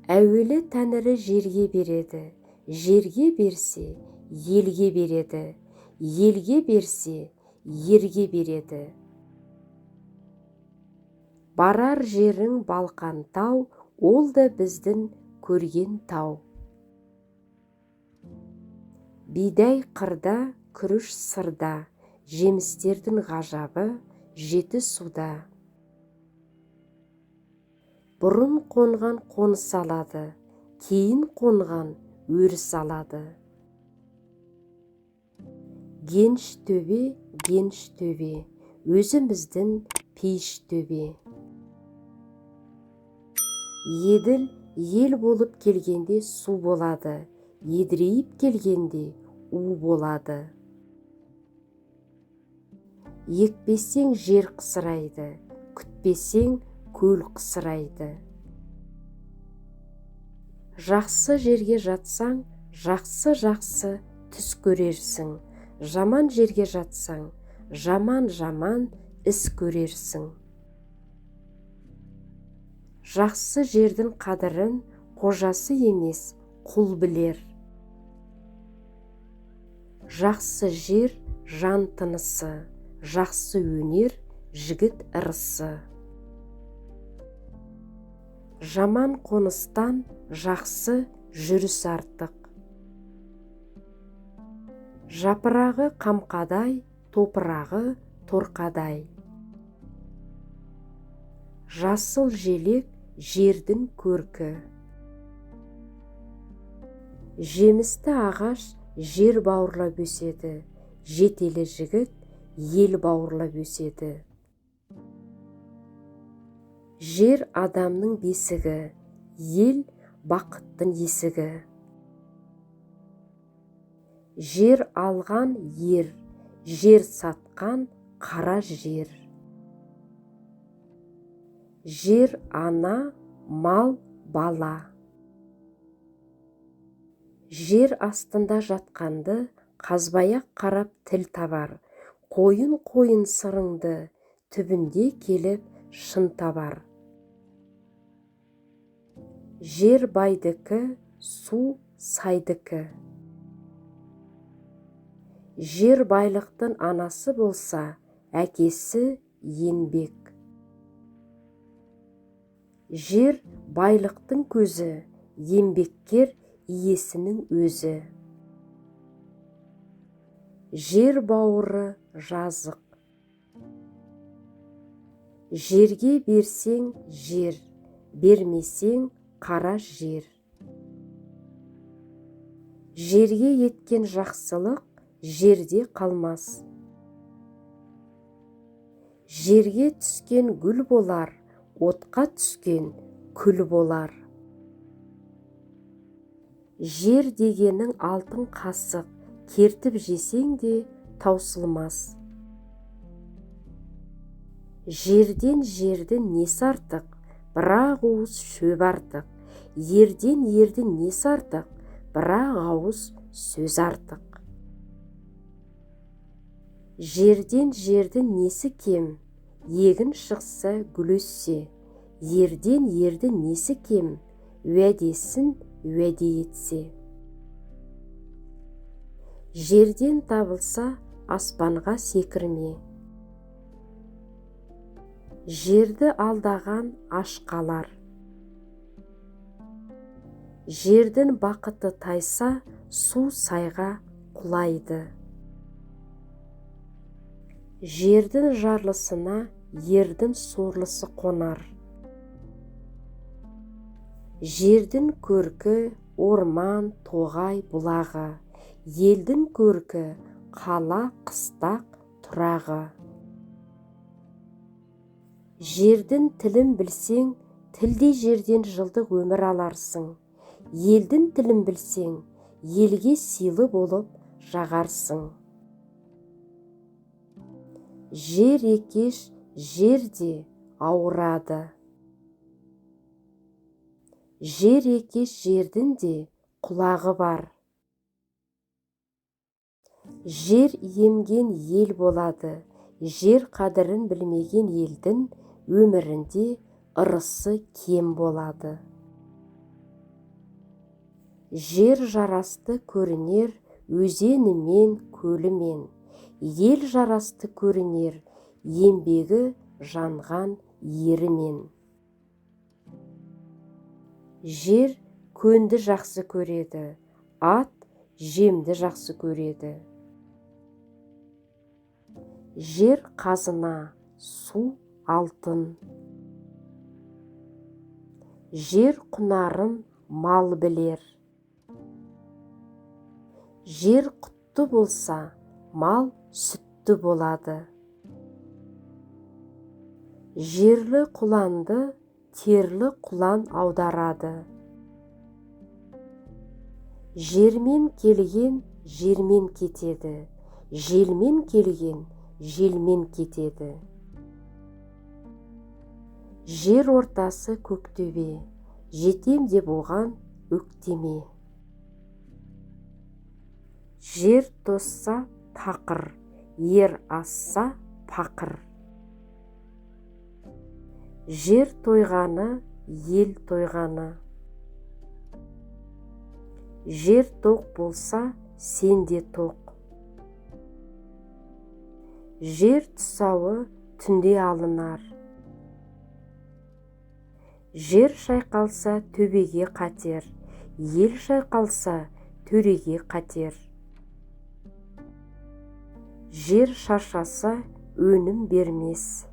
Әуелі Тәңірі жерге береді, жерге берсе, елге береді, елге берсе, ерге береді. Барар жерің Балқан тау, ол да біздің көрген тау. Бидай қырда, күріш сырда, жемістердің ғажабы Жетісуда. Бұрын қонған қоныс алады, кейін қонған өріс алады. Генш төбе, генш төбе, өзіміздің пейіш төбе. Еділ ел болып келгенде су болады, едірейіп келгенде у болады. Екпесең жер қысырайды, күтпесең көл қысырайды. Жақсы жерге жатсаң, жақсы-жақсы түс көрерсің, жаман жерге жатсаң, жаман-жаман іс көрерсің. Жақсы жердің қадірін қожасы емес, құл білер. Жақсы жер жан тынысы, жақсы өнер жігіт ырысы. Жаман қоныстан жақсы жүріс артық. Жапырағы қамқадай, топырағы торқадай. Жасыл желек жердің көркі. Жемісті ағаш жер бауырлап өседі, жетелі жігіт ел бауырлап өседі. Жер адамның бесігі, ел бақыттың есігі. Жер алған ер, жер сатқан қара жер. Жер ана, мал бала. Жер астында жатқанды қазбаяқ қарап тіл табар, қойын-қойын сырыңды түбінде келіп шын табар. Жер байдікі, су сайдікі. Жер байлықтың анасы болса, әкесі еңбек. Жер байлықтың көзі, еңбеккер иесінің өзі. Жер бауыры жазық. Жерге берсең жер, бермесең қара жер. Жерге еткен жақсылық жерде қалмас. Жерге түскен гүл болар, отқа түскен күл болар. Жер дегенің алтын қасық, кертіп жесең де таусылмас. Жерден жердің несі артық, бір-ақ уыс шөп артық. Ерден ердің несі артық, бір-ақ ауыз сөз артық. Жерден жердің несі кем, егін шықса гүл өссе. Ерден ердің несі кем, уәдесін уәде етсе. Жерден табылса аспанға секірме. Жерді алдаған аш қалар. Жердің бақыты тайса, су сайға құлайды. Жердің жарлысына ердің сорлысы қонар. Жердің көркі орман, тоғай, бұлағы. Елдің көркі қала, қыстақ, тұрағы. Жердің тілін білсең, тілдей жерден жылдық өмір аларсың. Елдің тілін білсең, елге сыйлы болып жағарсың. Жер екеш жер де ауырады. Жер екеш жердің де құлағы бар. Жер емген ел болады, жер қадірін білмеген елдің өмірінде ырысы кем болады. Жер жарасты көрінер өзенімен, көлімен, ел жарасты көрінер еңбегі жанған ерімен. Жер көнді жақсы көреді, ат жемді жақсы көреді. Жер қазына, су алтын. Жер құнарын мал білер. Жер құтты болса, мал сүтті болады. Жерлі құланды терлі құлан аударады. Жермен келген жермен кетеді, желмен келген желмен кетеді. Жер ортасы Көктөбе, жетем деп оған өктеме. Жер тозса тақыр, ер асса пақыр. Жер тойғаны, ел тойғаны. Жер тоқ болса, сен де тоқ. Жер тұсауы түнде алынар. Жер шайқалса төбеге қатер, ел шайқалса төреге қатер. Жер шаршаса өнім бермес.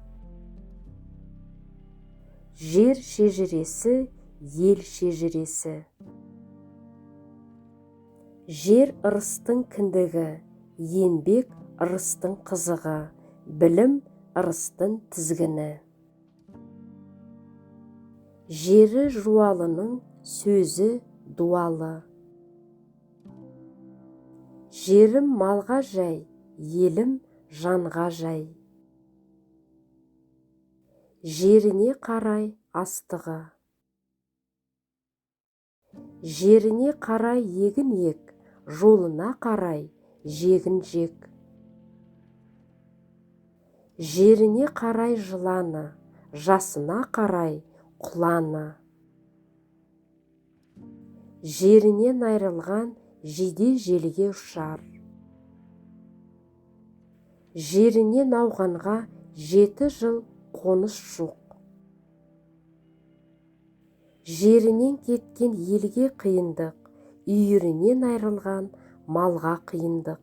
Жер шежіресі, ел шежіресі. Жер ырыстың кіндігі, еңбек ырыстың қызығы, білім ырыстың тізгіні. Жері жуалының сөзі дуалы. Жерім малға жай, елім жанға жай. Жеріне қарай астығы. Жеріне қарай егін ек, жолына қарай жегін жек. Жеріне қарай жыланы, жасына қарай құланы. Жерінен айрылған жиде желге ұшар. Жерінен ауғанға 7 жыл қоныс жоқ. Жерінен кеткен елге қиындық, үйірінен айрылған малға қиындық.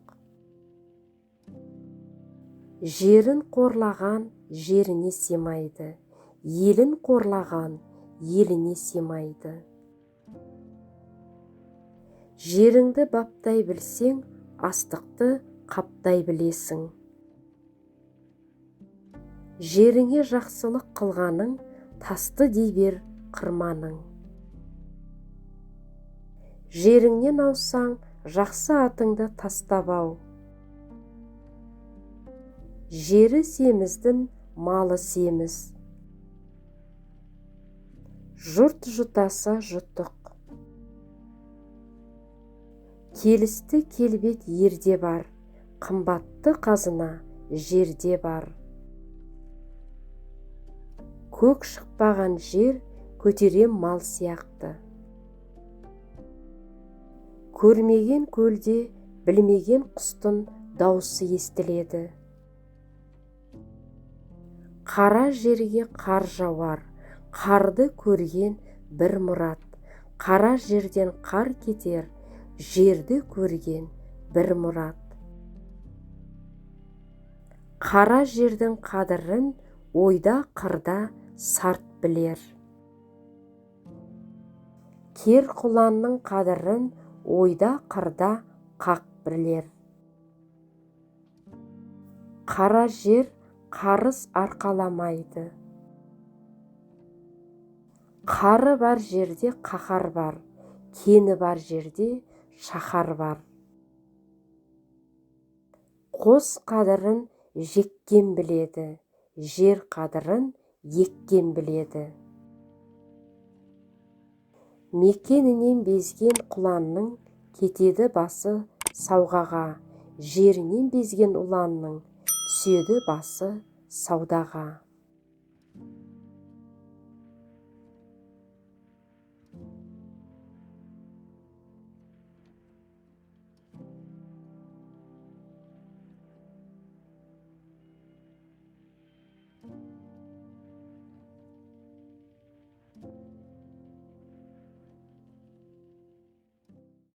Жерін қорлаған жеріне сыймайды, елін қорлаған еліне сыймайды. Жеріңді баптай білсең, астықты қаптай білесің. Жеріңе жақсылық қылғаның, тасты дей бер қырманың. Жеріңнен аусаң, жақсы атыңды тастап ау. Жері семіздің малы семіз. Жұрт жұтаса жұтық. Келісті келбет ерде бар, қымбатты қазына жерде бар. Көк шықпаған жер көтерем мал сияқты. Көрмеген көлде білмеген құстың даусы естіледі. Қара жерге қар жауар, қарды көрген бір мұрат. Қара жерден қар кетер, жерді көрген бір мұрат. Қара жердің қадірін ойда қырда сарт білер. Кер құланның қадірін ойда қырда қақ білер. Қара жер қарыз арқаламайды. Қары бар жерде қаһар бар, кені бар жерде шаһар бар. Қос қадірін жеккен біледі, жер қадірін еккен біледі. Мекенінен безген құланның кетеді басы сауғаға, жерінен безген ұланның түседі басы саудаға.